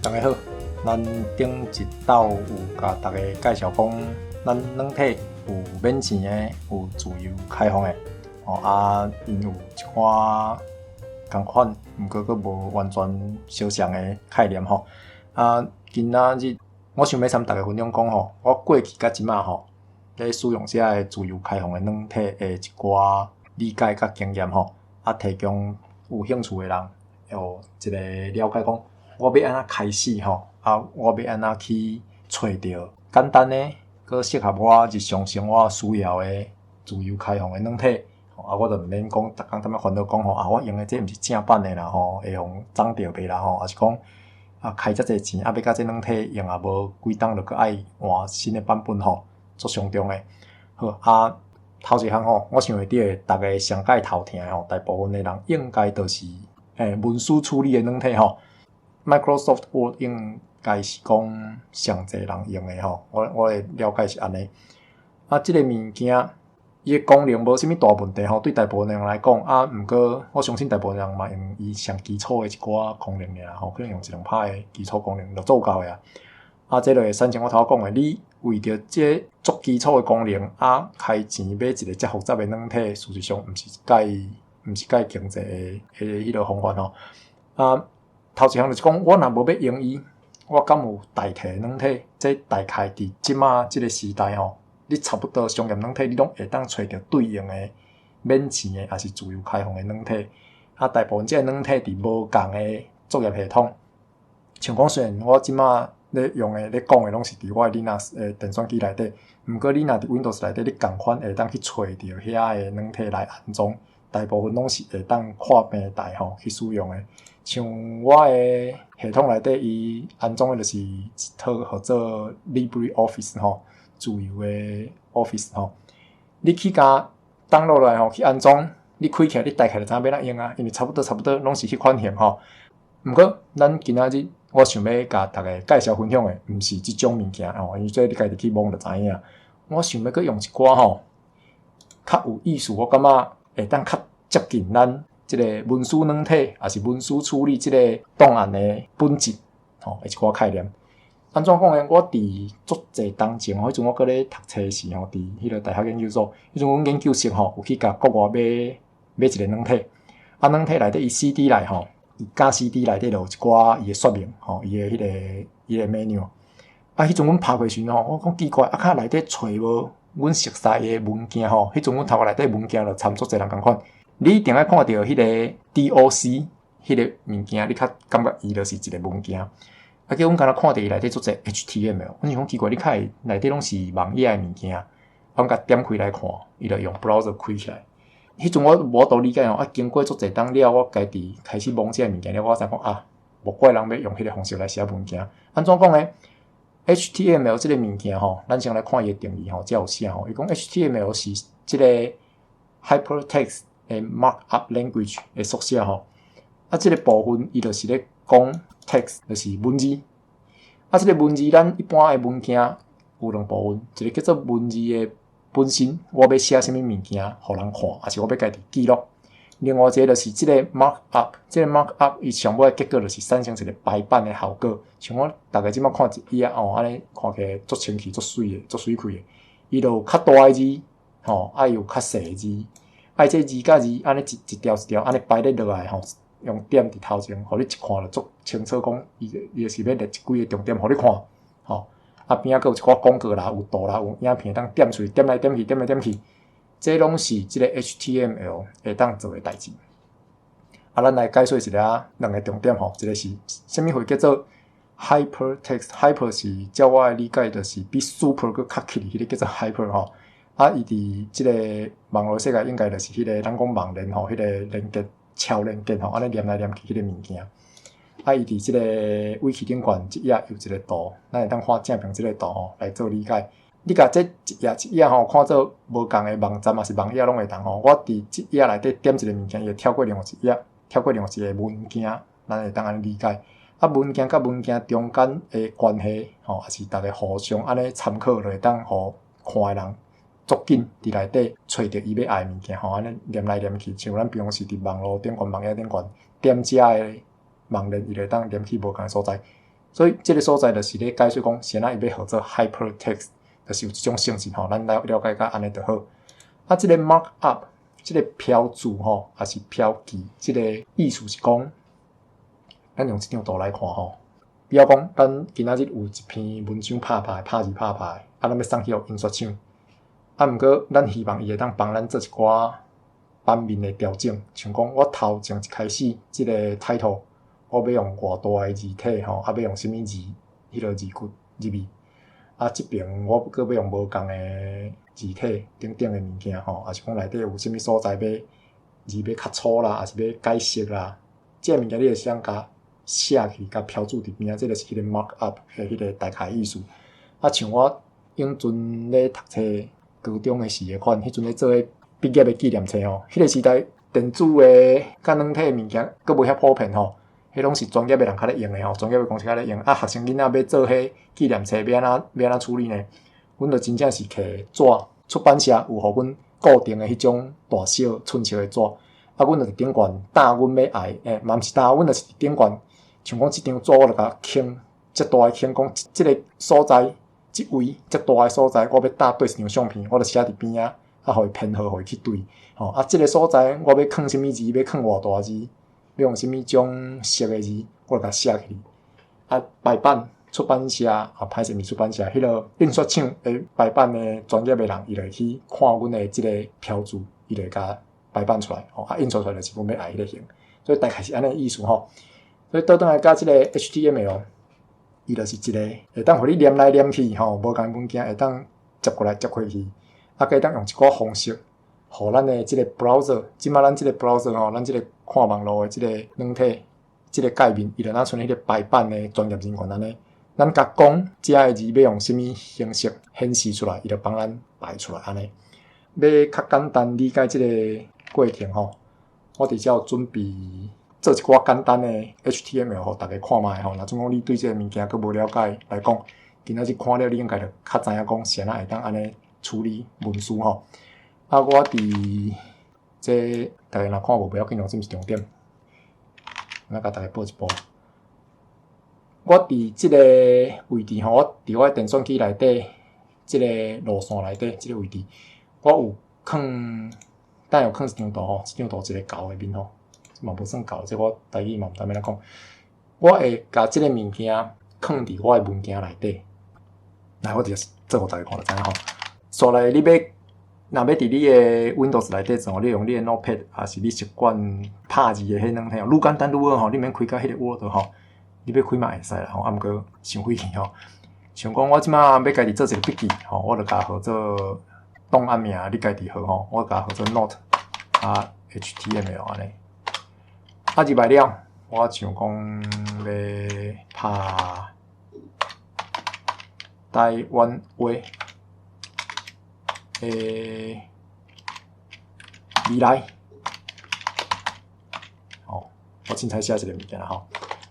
逐家好，咱頂一道有共逐家介紹講，咱軟體有免錢的，有自由開放的，吼啊，𪜶有一寡仝款，毋過閣無完全相像的概念吼。啊，今仔日我想欲參逐家分享講吼，我過去佮這馬吼，咧使用這个自由開放的軟體的一寡理解佮經驗吼，啊，提供有興趣的人有一個了解講，我欲按怎開始吼，啊，我欲按怎去揣著簡單的，閣適合我日常生活需要的自由開放的軟體。啊，我就毋免講，逐工踮遐煩惱講吼，啊，我用的這毋是正版的啦吼，會予裝著袂啦吼，抑是講啊，開遮濟錢，啊，欲共這軟體用也無幾冬，就閣愛換新的版本吼，足傷重的。好啊，頭一項吼，我想會著的，逐家上蓋頭疼的吼，大部分的人應該就是，文書處理的軟體吼，Microsoft Word 應該是講上濟人用的吼，我的了解是按呢。啊，這个物件，伊的功能無啥物大問題吼，對大部分人來講，啊，毋過我相信大部分人嘛用伊上基礎的一寡功能爾吼，可能用一兩擺的基礎功能就做夠的啊。啊，這就會產生我頭仔講的，你為著這足基礎的功能，啊，開錢買一個遮複雜的軟體，事實上毋是蓋經濟的彼个方法吼。啊，頭一項就是講，我若無欲用伊，我敢有代替軟體？這大概佇這馬這个時代吼，你差不多商業軟體，你攏會當揣著對應的免錢的，抑是自由開放的軟體。啊，大部分這个軟體佇無仝的作業系統，像講雖然我這馬咧用的、咧講的攏是佇我的 Linux 的電算機內底，毋過你若佇 Windows 內底，你仝款會當去揣著遐个軟體來安裝，大部分攏是會當跨平台吼去使用的。像我的系統內底，伊安裝的就是一套號做 LibreOffice 吼，自由的 Office 吼。你去共 download 落來吼，去安裝，你開起來，你大概就知影欲按怎用啊，因為差不多差不多攏是彼款型吼。毋過，咱今仔日我想欲共逐家介紹分享的，毋是這種物件吼，因為這你家己去摸就知影。我想欲閣用一寡吼，較有意思，我感覺會當較接近咱這个文書軟體，抑是文書處理這个檔案的本質吼，的一寡概念。按怎講呢？我佇足濟當前吼，彼陣我閣咧讀冊時吼，佇彼个大學研究所，彼陣阮研究室吼，有去共國外買買一个軟體，啊，軟體內底伊 CD 內吼，伊加 CD 內底就有一寡伊的說明吼，伊的彼个伊的 menu。啊，彼陣阮拍開時吼，我講奇怪，啊，較內底揣無阮熟似的文件吼，彼陣阮頭殼內底文件就參足濟人仝款。你一定愛看著彼个 DOC 彼个物件，你較感覺伊就是一个文件。啊，叫阮敢若看著伊內底足濟 HTML，阮想講奇怪，你較會內底攏是網頁的物件，啊，阮共點開來看，伊就用 browser 開起來。彼陣我無法度理解吼，啊，經過足濟冬了，我家己開始摸這个物件了，我才講啊，無怪人欲用彼个方式來寫文件。按怎講呢？HTML 這个物件吼，咱先來看伊的定義吼，遮有寫吼，伊講 HTML 是這个 Hypertext 的 Markup Language 的縮寫吼。啊，這个部分伊就是咧講 text，就是文字。啊，這个文字咱一般的文件有兩部分，一个叫做文字的本身，我欲寫啥物物件予人看，抑是我欲家己記錄。另外一个就是這个 markup，這个 markup 伊上尾的結果就是產生一個排版的效果。像我逐家這馬看一頁哦，按呢看起來足清氣、足媠的、足媠氣的。伊就有較大的字，吼，啊有較細的字，啊這字佮字按呢一一條一條按呢排列落來吼，用點佇頭前，予你一看就足清楚，講伊伊就是欲列一幾个重點予你看，吼。啊邊仔閣有一寡廣告啦，有圖啦，有影片當點出去，點來點去，點來點去。這攏是這个 HTML 會當做的代誌。啊，咱來解說一下兩個重點吼，一個是啥物貨叫做 Hypertext，Hyper 是照我的理解，就是比 Super 閣較起彼个叫做 Hyper 吼。啊，伊佇這个網路世界應該就是彼个咱講網連吼，彼个連結超連結吼，按呢連來連去彼个物件。啊，伊佇這个 Wiki 頂懸這頁有一个圖，咱會當看正爿這个圖吼來做理解。你共這一頁一頁吼看做無仝的網站，抑是網頁攏會當吼。我佇這頁內底點一个物件，伊會跳過另外一頁，跳過另外一个文件，咱會當按呢理解。啊，文件佮文件中間的關係吼，抑是逐家互相按呢參考，就會當予看的人足緊佇內底揣著伊欲愛的物件吼，按呢連來連去，像咱平常時佇網路頂懸、網頁頂懸點遮的網連，伊就會當連去無仝的所在。所以這个所在就是咧解說講，啥物伊欲號做 hypertext，就是有這種性質吼，咱來了解甲按呢就好。啊，這个 markup，這个標註吼，抑是標記，這个意思是講，咱用這張圖來看吼，比如講，咱今仔日有一篇文章拍拍拍字拍拍，啊，咱欲送去予印刷廠，啊，毋過咱希望伊會當幫咱做一寡版面的調整，像講我頭前一開始這个 title，我欲用偌大的字體吼，啊，欲用啥物字，彼个字骨入去，啊，這爿我閣欲用無仝的字體等等的物件吼，抑是講內底有啥物所在欲字欲較粗啦，抑是欲改色啦，這个物件你會使共寫去，共標註佇邊仔，這就是彼个 mark up 的彼个大概意思。啊，像我永陣咧讀冊高中的時的款，彼陣咧做彼畢業的紀念冊吼，彼个時代電子的佮軟體的物件閣無遐普遍吼，彼攏是專業的人較咧用的吼，專業的公司較咧用。啊，學生囡仔欲做彼紀念冊，欲按怎處理呢？阮就真正是摕紙，出版社有予阮固定的彼種大小寸尺的紙，啊，阮就佇頂懸打阮欲愛，欸，嘛毋是打，阮就是佇頂懸，像講這張紙我就共圈，遮大的圈，講這个所在，這位遮大的所在，我欲打佗一張相片，我就寫佇邊仔，啊，予伊編號，予伊去對，吼，啊，這个所在我欲囥啥物字，欲囥偌大字，欲用啥物種色的字，我就共寫起去。啊，排版出版社啊，歹勢毋是出版社，彼个印刷廠的排版的專業的人，伊就會去看阮的這个標註，伊就會共排版出來，吼，啊，印刷出來就是阮欲愛彼个型，所以大概是按呢意思吼。所以倒轉來佮這个 HTML，伊就是一個會當予你連來連去吼，無仝物件會當接過來接過去，啊，閣會當用一寡方式，予咱的這个 browser，這擺咱這个 browser 吼，咱這个看網路的這个軟體，這个界面，伊就若像彼个排版的專業人員按呢，咱共講遮的字欲用啥物形式顯示出來，伊就幫咱排出來按呢。欲較簡單理解這个過程吼，我佇遮有準備做一寡簡單的 HTML，予大家看覓吼。若準講你對這个物件閣無了解來講，今仔日看了你應該就較知影講啥物會當按呢處理文書吼。啊，我佇這大家若看無無要緊哦，這毋是重點。我共大家報一步。我佇這个位置吼，我佇我的電算機內底，這个路線內底這个位置，我有囥，等有囥一張圖吼，這張圖一个狗的面吼，嘛無算狗，這我台語嘛毋知欲按怎講。我會共這个物件囥佇我的文件內底。來，我直接做予大家看就知影吼。紲來你欲若欲佇你的 Windows 內底做，你用你的 Notepad，抑是你習慣拍字的彼軟體吼，愈簡單愈好吼，你免開甲彼個 Word 吼，你欲開嘛會使啦吼，啊毋過傷費氣吼。像講我這擺欲家己做一個筆記吼，我就共號做檔案名，你家己號吼，我共號做 Note 啊 HTML 按呢。啊入來了，我像講欲拍台灣話的未來，吼，我凊彩寫一个物件啦吼。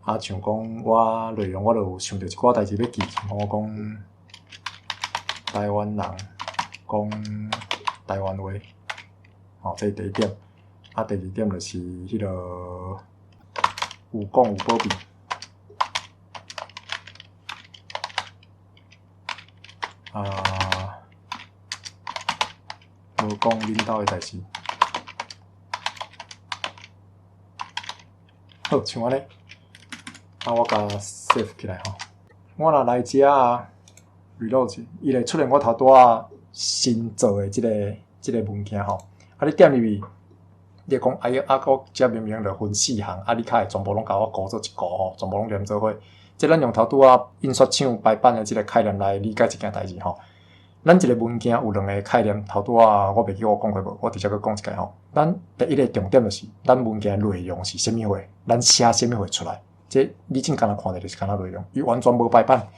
啊，像講我內容我就有想著一寡代誌欲記，像我講台灣人講台灣話，吼，這是第一點。啊，第二點就是彼个有講有保庇。啊，無講恁兜的代誌。好，像按呢，啊，我共 save 起來吼。我若來遮啊，reload，伊會出現我頭拄仔新做的這个文件吼。啊，你點入去，你會講，哎呀，啊，閣遮明明就分四行，啊，你較會全部攏共我糊做一糊吼，全部攏連做伙。這咱用頭拄仔印刷廠排版的這個概念來理解這件代誌吼。咱一個文件有兩個概念，頭拄仔我袂記我講過無，我直接閣講一擺吼。咱第一個重點就是，咱文件內容是啥物貨，咱寫啥物貨出來。這你真敢若看著就是敢若內容，伊完全無排版。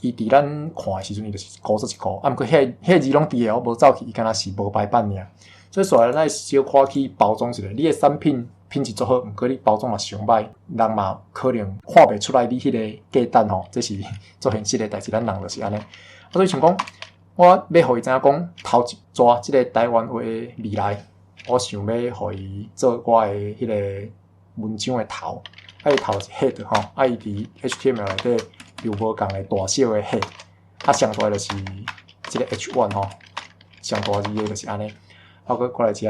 伊佇咱看的時陣，伊就是糊做一糊。啊，毋過彼字攏佇個，無走去，伊敢若是無排版爾。所以紲來咱小可去包裝一下，你的產品品質足好，毋過你包裝嘛傷歹，人嘛可能看袂出來你彼个價值吼。這是足現實的代誌，咱人就是按呢。啊，所以像講，我欲予伊知影講，頭一逝這个台灣話的未來，我想欲予伊做我的彼个文章的頭。啊伊頭是 head 吼，啊伊佇 HTML 內底有無仝的大小的 head，啊上大就是這个 H1 吼，上大字的就是按呢。啊，閣過來遮，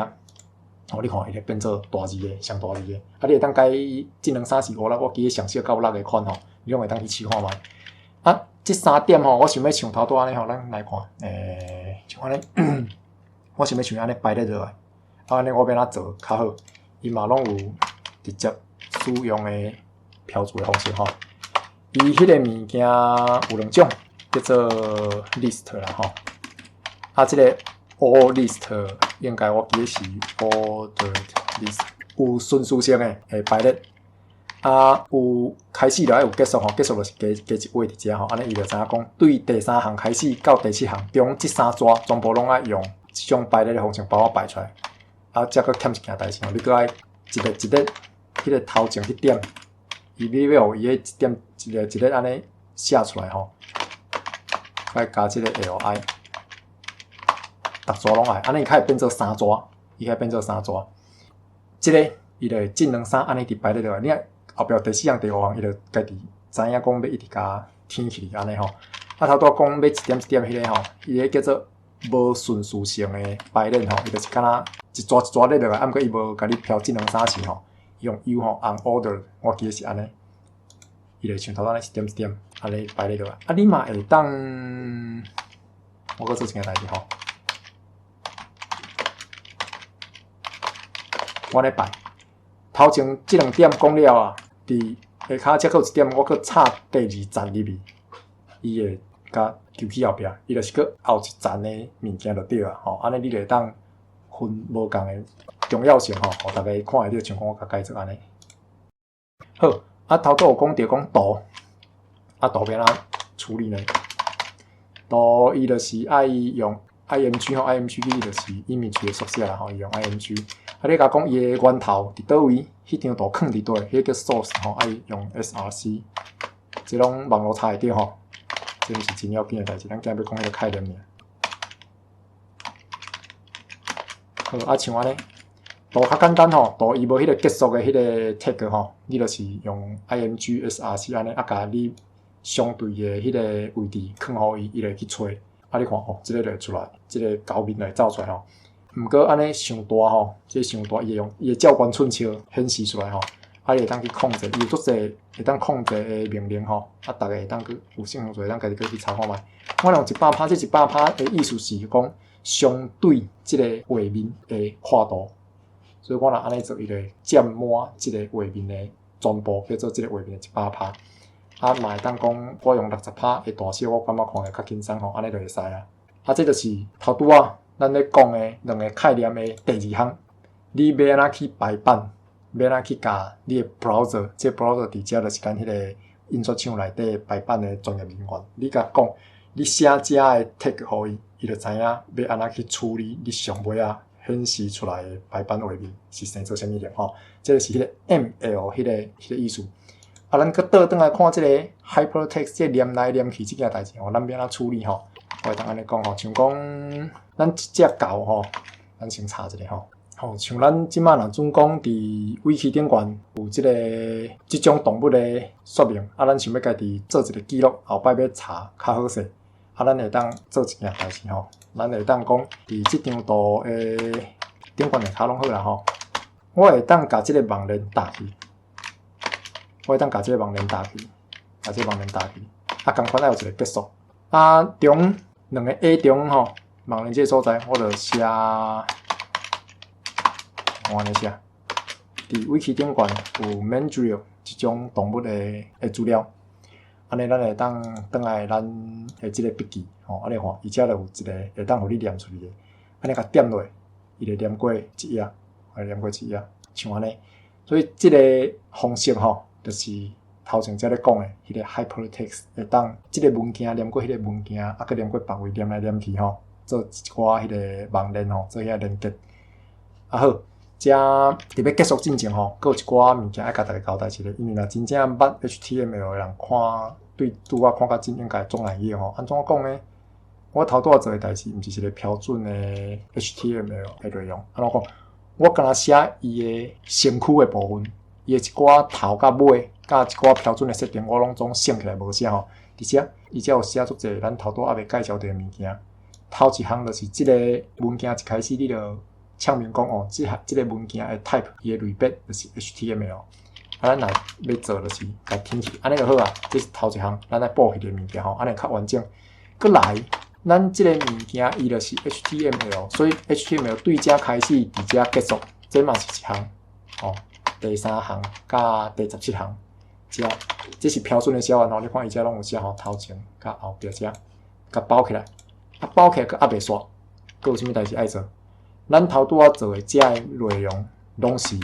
吼，你看伊咧變做大字的，上大字的。啊，你會當改這兩三四五六，我記得上少到六个款吼，你攏會當去試看覓。啊，這三點吼，我想欲像頭拄按呢吼，咱來看，像按呢，我想欲像按呢排列落來，啊，按呢我欲按怎做較好？伊嘛攏有直接使用的標註的方式吼。伊彼个物件有兩種，叫做 list 啦吼。啊，這个 O list 應該我記得是 ordered list，有順序性的會排列。啊，有開始就愛有結束吼，結束就是加加一位佇遮吼，按呢伊就知影講，對第三行開始到第七行中這三逝全部攏愛用這種排列的方式幫我排出來。啊，這閣欠一件代誌吼，你閣愛一个一个彼个頭前彼點，伊你欲予伊彼一點一个一个按呢寫出來吼，愛加這个 li，逐逝攏愛，按呢伊較會變做三逝，伊較會變做三逝。這个伊就會這兩三按呢佇排列落來，你看後壁第四行、第五行，伊就家己知影講欲一直共添起按呢吼。啊，頭拄仔講欲一點一點彼个吼，伊个叫做無順序性的排列吼，伊就是敢若一逝一逝列落來，啊，毋過伊無共你標這兩三次吼，伊用 U 吼 unordered，我記得是按呢，伊就像頭拄按呢一點一點按呢排列落來。啊，你嘛會當，我閣做一件代誌吼，我咧排頭前這兩點講了啊，佇下跤這閣有一點，我閣插第二層入去，伊會共丟去後壁，伊就是閣後一層的物件就對啊，吼，按呢你就會當分無仝的重要性吼，予逐家看會著，像講我共改做按呢。好，啊頭拄有講著講圖，啊圖欲按怎處理呢？圖伊就是愛用 IMG 吼，IMG 伊就是 image 的縮寫啦吼，伊用 IMG。啊，你共講伊的源頭佇佗位，彼張圖囥佇佗，彼个叫 source 吼，愛用 SRC，這攏網路查會著吼，這毋是真要緊的代誌，咱今日欲講彼个概念爾。好，啊像按呢，圖較簡單吼，圖伊無彼个結束的彼个 tag 吼，你就是用 IMG SRC 按呢，啊共你相對的彼个位置囥予伊，伊就去揣。啊，你看吼，這个就會出來，這个猴面就會走出來吼。毋過按呢傷大吼，這傷大，伊會用伊會照原寸尺顯示出來吼。啊，你會當去控制，伊有足濟會當控制的命令吼。啊，逐家會當去有興趣會當家己閣去查看覓。我用一百趴，這一百趴的意思是講相對這个畫面的闊度。所以我若按呢做，伊就會佔滿這个畫面的全部，叫做這个畫面的一百趴。啊，嘛會當講，我用60趴的大小，我感覺看起來較輕鬆吼，按呢就會使啊。啊，這就是頭拄仔咱咧講的兩个概念的第二項。你欲按怎去排版，欲按怎去共你的 browser，這个 browser 佇遮就是咱彼个印刷廠內底排版的專業人員。你共講，你寫遮的 tag 予伊，伊就知影欲按怎去處理你上尾仔顯示出來的排版畫面是生做啥物型吼。這个是彼个 ML 彼个意思。啊，咱閣倒轉來看這个 hypertext 這連來連去這件代誌吼，咱欲按怎處理吼？我會當按呢講吼，像講咱一隻猴吼，咱先查一下吼。吼，像咱這擺若準講佇 wiki 頂懸有這个這種動物的說明，啊，咱想欲家己做一个記錄，後擺欲查較好勢。啊，咱會當做一件代誌吼，咱會當講佇這張圖的頂懸下跤攏好啦吼。我會當共這个網連搭去。我會當共這个網連搭去，共這个網連搭去，啊，仝款愛有一个結束。啊，中兩个 A 中吼，網連這个所在，我就寫，我按呢寫，佇 wiki 頂懸有 Mandrill 這種動物的資料，按呢咱會當轉來咱的這个筆記，吼，按呢看，伊遮就有一個會當予你念出去的，按呢共點落，伊就念過一頁，會念過一頁，像按呢，所以這个方式吼，就是頭前才咧講的，彼个 hypertext 會當這个文件連過彼个文件，啊，閣連過別位連來連去吼，做一寡彼个網連吼，做遐連結。啊好，遮佇欲結束進前吼，閣有一寡物件愛共逐家交代一下，因為若真正捌 HTML 的人看，對拄仔看甲真應該總會記吼。按怎講呢？我頭拄仔做的代誌，毋是一个標準的 HTML 的內容。按怎講？我敢若寫伊的身軀的部分。伊的一寡頭佮尾，佮一寡標準的設定，我攏總省起來無寫吼。佇遮，伊遮有寫足濟咱頭拄仔猶未介紹著的物件。頭一項就是這个文件一開始你就唱明講哦，這項這个文件的 type 伊的類別就是 HTML。啊，咱若欲做就是共添去，按呢就好啊。這是頭一項，咱愛補彼个物件吼，按呢較完整。閣來，咱這个物件伊就是 HTML，所以 HTML 對遮開始，佇遮結束，這嘛是一項吼。第三行佮第17行，遮這是標準的寫法吼。你看伊遮攏有寫吼，頭前佮後壁遮，共包起來。啊，包起來閣猶未煞，閣有啥物代誌愛做？咱頭拄仔做的遮个內容，攏是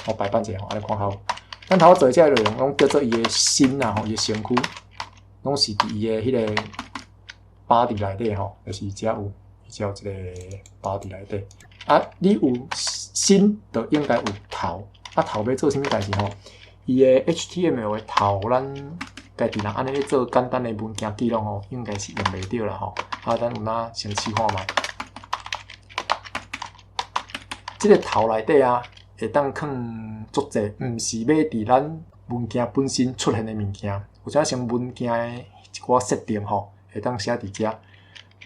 我排版者吼，按呢看較好。咱頭拄仔做的遮个內容，攏叫做伊的身啊吼，伊的身軀，攏是佇伊的彼个 body 內底吼，就是遮有，遮有一个 body 內底。啊，你有身，就應該有頭。啊，頭欲做啥物代誌吼？伊的 HTML 的頭，咱家己若按呢咧做簡單的文件記錄吼，應該是用袂著啦吼。啊，咱有哪先試看覓。這个頭內底啊，會當囥足濟，毋是欲佇咱文件本身出現的物件。有啥像文件的一寡設定吼，會當寫佇遮。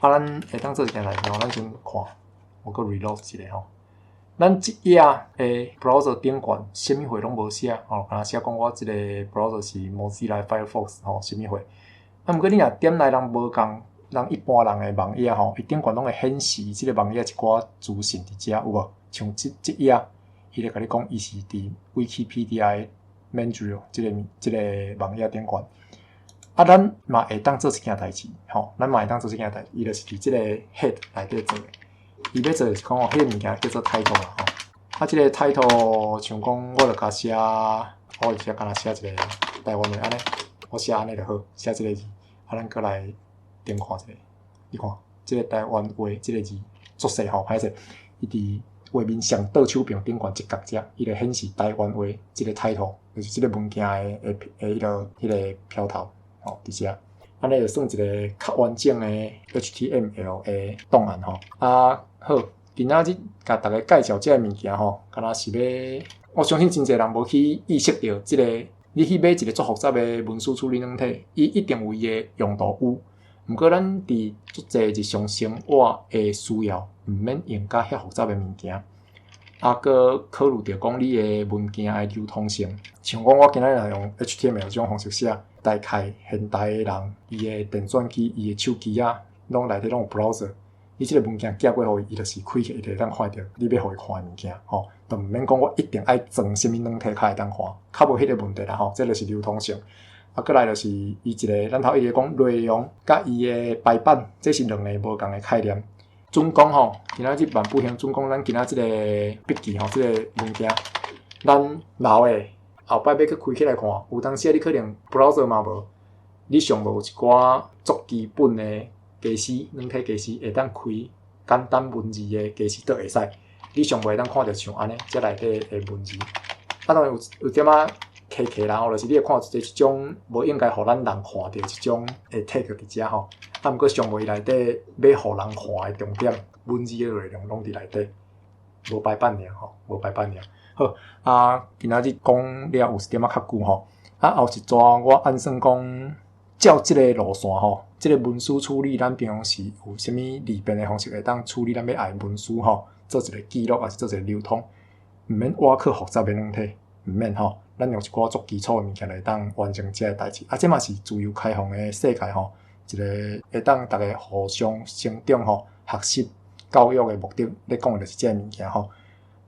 啊，咱會當做一件代誌吼，咱先看，我閣 reload 一下吼。咱這頁的 browser 頂懸，啥物貨攏無寫吼，敢若寫講我這个 browser 是 Mozilla Firefox 吼，啥物貨。啊，毋過你若點來人無仝，人一般人的網頁吼，伊頂懸攏會顯示這个網頁一寡資訊佇遮有無？像這這頁，伊就共你講，伊是佇 Wikipedia 的 Mandrill 這个這个網頁頂懸。啊，咱嘛會當做一件代誌，吼，咱嘛會當做這件代誌，伊就是佇這个 head 內底做的。伊欲做就是講哦，彼个物件叫做 title 啦吼。啊，這个 title 像講，我就共寫，我就敢若寫一个台灣話按呢，我寫按呢就好，寫這个字。啊，咱閣來點看一下，你看，這个台灣話這个字足細吼，歹勢，伊佇畫面上倒手邊頂懸一角遮，伊就顯示台灣話這个 title，就是這个文件的的的彼个彼个標頭，吼，佇遮。按呢就算一个較完整的 HTML 的檔案吼。啊，好，今仔日共大家介紹這个物件吼，敢若是欲，我相信真濟人無去意識著這个，你去買一個足複雜的文書處理軟體，伊一定有伊的用途有。毋過咱佇足濟日常生活的需要，毋免用甲遐複雜的物件。啊，閣考慮著講你的文件的流通性，像講我今仔日若用 HTML 這種方式寫，大概現代的人，伊的電鑽機、伊的手機仔，攏內底攏有 browser，你這个文件寄過予伊，伊就是開起來，伊就會當看著你欲予伊看的物件，吼，就毋免講我一定愛裝啥物軟體才會當看，較無彼个問題啦，吼，這就是流通性。啊，閣來就是伊一个，咱頭一直講內容佮伊的排版，這是兩個無仝的概念。準講吼，今仔日萬不幸準講，咱今仔這个筆記吼，這个文件，咱留的後擺欲閣開起來看，有當時啊，你可能 browser 嘛無，你上無有一寡足基本的家私，軟體家私會當開簡單文字的家私都會使。你上無會當看著像按呢，這內底的文字。啊，當然有有點仔奇奇啦吼，就是你會看著這種無應該予咱人看著這種的 tag 佇遮吼。啊，毋過上無伊內底欲予人看的重點，文字的內容攏佇內底，無排版爾吼，無排版爾。好，啊，今仔日講了有一點仔較久吼。啊，後一逝我按算講，照這个路線吼，這个文書處理，咱平常時有啥物利便的方式會當處理咱欲愛的文書吼，做一个記錄，抑是做一个流通，毋免倚靠複雜的軟體，毋免吼，咱用一寡足基礎的物件來當完成這个代誌。啊，這嘛是自由開放的世界吼，一个會當逐家互相成長吼、學習、教育的目的，咧講的就是這个物件吼。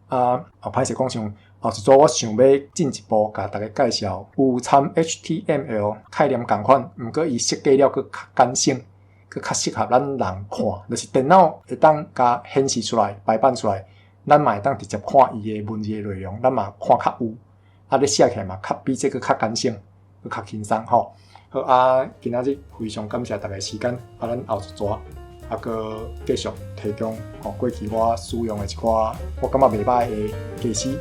啊，後歹勢講像後一逝我想欲進一步共大家介紹，有參 HTML 概念仝款，毋過伊設計了閣較簡省，閣較適合咱人看，就是電腦會當共顯示出來、排版出來，咱嘛會當直接看伊的文字的內容，咱嘛看較有，啊，咧寫起來嘛較比這閣較簡省，閣較輕鬆吼。好啊，今仔日非常感謝大家時間，啊，咱後一逝啊，閣繼續提供吼過去我使用的一寡我感覺袂䆀的家私，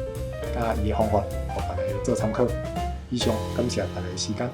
佮伊的方法，予大家做參考。以上感謝大家的時間。